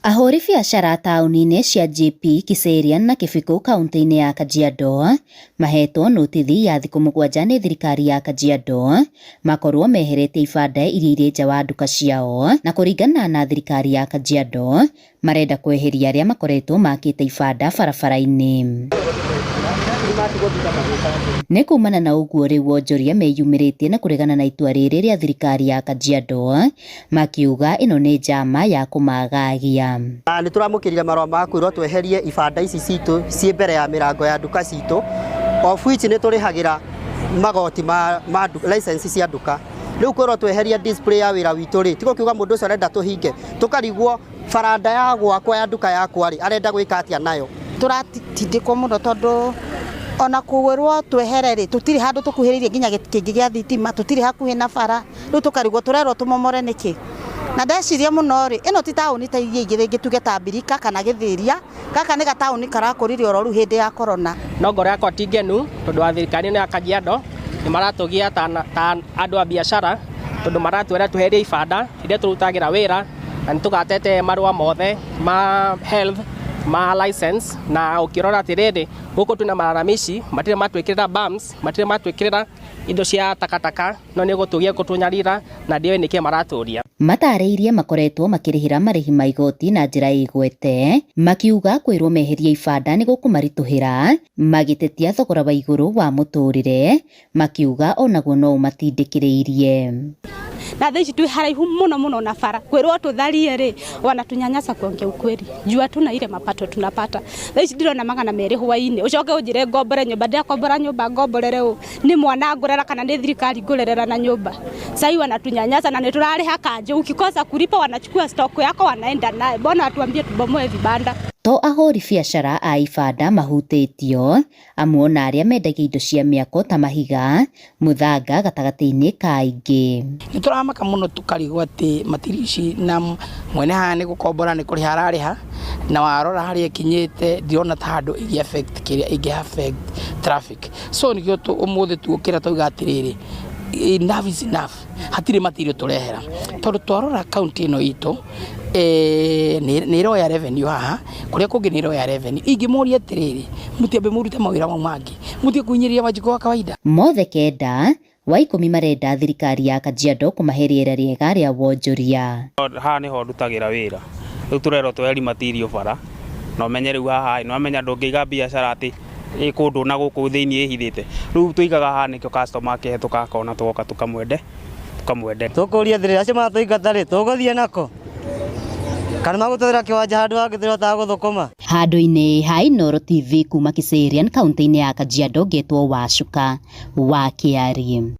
Ahũri biacara taũni-inĩ cia JP, Kiserian na Kĩbĩkũ kauntĩ-inĩ ya Kajiado mahetwo nũtithi ya thikũ mũgwanja nĩ thirikari ya Kajiado makorwo meheretie ibanda iria irĩ nja wa nduka ciao na kũringana na thirikari ya Kajiado marenda kweheria arĩa makoretwo makĩte ibanda barabara-inĩ. Nĩ kumana na ũguo rĩu wonjoria meyumĩrĩtie na kũregana na itua rĩrĩ rĩa thirikari ya Kajiado makiuga ĩno nĩ njama ya kũmagagia. Nĩ tũramũkĩrire marũa ma kwĩrwo tweherie ibanda ici citũ ciĩ mbere ya mĩrango ya nduka citũ, of which nĩ tũrĩhagĩra magoti ma, ma license cia nduka. Rĩu kwĩrwo tweherie display ya wĩra witũ rĩ, tigo kiuga mũndũ ũcio arenda tũhinge, tũkarigwo baranda ya gwakwa ya nduka yakwa rĩ, arenda gwĩka atĩa nayo. Tũratindĩkwo mũno tondũ ona kwĩrwo twehere rĩ, tũtirĩ handũ tũkuhĩrĩirie nginya kĩngĩ gĩa thitima, tũtirĩ hakuhĩ na bara, rĩu tũkarigwo tũrerwo tũmomore nĩkĩ. Na ndeciria mũno rĩ, ĩno ti taũni ta iria ingĩ rĩngĩ tuge ta Mbirika kana Gĩthĩria, gaka nĩ gataũni karakũrire oro rĩu hĩndĩ ya corona. No ngoro yakwa ti ngenu tondũ wa thirikari ĩno ya Kajiado nĩ maratũgia ta, ta andũ a biacara tondũ maratwĩra tweherie ibanda iria tũrutagĩra wĩra na nĩ tũgatete marũa mothe ma health ma license na ũkĩrora atĩrĩrĩ gũkũ twĩna malalamishi matirĩ matwĩkĩrĩra bumps matirĩ matwĩkĩrĩra indo cia takataka no nĩ gũtũgia gũtũnyarira na ndiũĩ nĩkĩ maratũria. Matarĩirie makoretwo makĩrĩhĩra marĩhi ma igoti na njĩra ĩgwete makiuga kwĩrwo meherie ibanda nĩ gũkũmaritũhĩra magĩtetia thogora wa igũrũ wa mũtũrĩre makiuga onaguo no ũmatindĩkĩrĩirie. Na thaa ici twĩ haraihu mũno mũno na bara, kwĩrwo tũtharie rĩ, wanatunyanyasa kuongea ukweli, juu hatuna ile mapato tunapata. Thaa ici ndĩrona 200 hwainĩ, ũcoke ũnjĩre ngombore nyũmba, ndĩrakombora nyũmba ngomborere ũ? Nĩ mwana ngũrera kana nĩ thirikari ngũrerera na nyũmba? Sahii wanatunyanyasa na nĩtũrarĩha kanjũ, ukikosa kulipa wanachukua stock yako wanaenda naye. Mbona watuambie tubomoe vibanda? To ahũri biacara a ibanda mahutĩtio amu ona arĩa mendagia indo cia mĩako ta mahiga, mũthanga gatagatĩ-inĩ ka aingĩ. Nĩ tũramaka mũno tũkarigwo atĩ matiri ici na mwene haha nĩ gũkombora nĩ kũrĩha ararĩha na warora harĩa ĩkinyĩte ndirona ta handũ ĩngĩ affect kĩrĩa ĩngĩ affect traffic, so nĩkĩo ũmũthĩ tuokĩra twauga atĩrĩrĩ, enough is enough, hatirĩ material tũrehera tondũ twarora kaunti ĩno itũ nĩ ĩroya revenue haha kũrĩa kũngĩ nĩ ĩroya revenue. Ingĩmoria atĩrĩrĩ, mũtiambe mũrute mawĩra mau mangĩ mũtige kũhinyĩrĩria Wanjikũ wa kawaida. Mothe kenda wa ikũmi marenda thirikari ya Kajiado kũmahe rĩera rĩega rĩa wonjoria. Haha nĩho ndutagĩra wĩra, rĩu tũrerwo tweherie material bara na ũmenye rĩu haha nĩ wamenya ndũngĩiga biacara atĩ ĩ kũndũ na gũkũ thĩinĩ ĩhithĩte, rĩu tũigaga haha nĩkĩo customer akĩhetũka akona tũgoka tũkamwende tũkamwende. Tũkũria atĩrĩrĩ, acio maratũingata rĩ, tũgũthiĩ nako kana magũtwethera kĩwanja handũ hangĩ tũrĩhotaga gũthũkũma? Handũ-inĩ ha Inooro TV kuma Kiserian kauntĩ-inĩ ya Kajiado ngetwo Wacuka wa Kĩari.